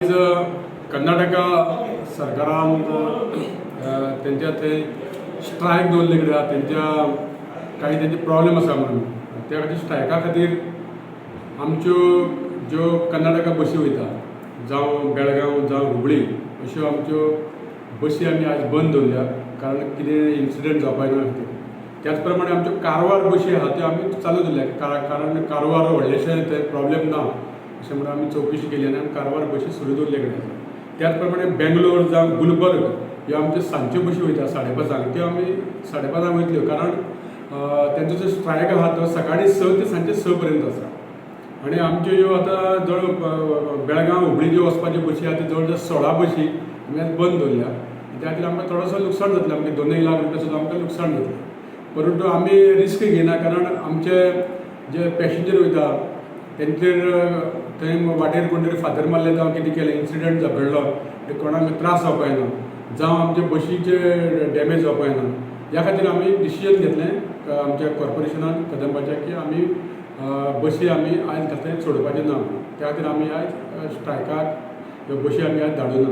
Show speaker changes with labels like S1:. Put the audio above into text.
S1: आयज कर्नाटका सरकारान तेंच्या थंय स्ट्रायक दवरले कडेन आहा, तेंच्या काही तेंचे प्रॉब्लेम आसा म्हणून त्या खातीर स्ट्रायका खातीर आमच्यो ज्यो कर्नाटका बशी वयता, जावं बेळगांव जावं हुबळी, अश्यो आमच्यो बशी आमी आयज बंद दवरल्या, कारण कितें इन्सिडंट जावपा ना खातीर. त्याच प्रमाणे आमच्यो कारवार बशी आहा त्यो आमी चालू दवरल्या, कारण कारवार व्हडलेशें थंय प्रॉब्लेम ना अशें म्हणून आमी चवकशी केली आनी आमी कारवार बशी सुरू दवरले कडेन आसा. त्याच प्रमाणे बेंगलोर जावं गुलबर्ग ह्यो आमच्यो सांजच्यो बशी वयता 5:30, त्यो आमी 5:30 वयतल्यो, कारण तेंचो जो स्ट्रायक आहा तो सकाळी 6 ते सांजचे 6 पर्यंत आसा. आनी आमच्यो ह्यो आतां जवळ बेळगांव हुबळी ज्यो वचपाच्यो बशी आहा त्यो जवळ जवळ 16 बशी आमी आयज बंद दवरल्या. त्या खातीर आमकां थोडोसो लुकसाण जातलें, आमचें 2 एक लाख रुपया सुद्दां आमकां लुकसाण जातलें. परंतु आमी रिस्क घेयना, कारण आमचे जे पॅसेंजर वयता तेंचेर थंय वाटेर कोण तरी फातर मारले जावं कितें केलें, इन्सिडंट घडलो, ते कोणाक त्रास जावपा जायना जावं आमचे बशीचे डॅमेज जावपा जायना. ह्या खातीर आमी डिसिजन घेतलें आमच्या कॉर्पोरेशनान कदंबाच्या की आमी बशी आमी आयज थंय सोडपाचे ना म्हणून. त्या खातीर आमी आयज स्ट्रायकाक ह्यो बशी आमी आयज धाडूना.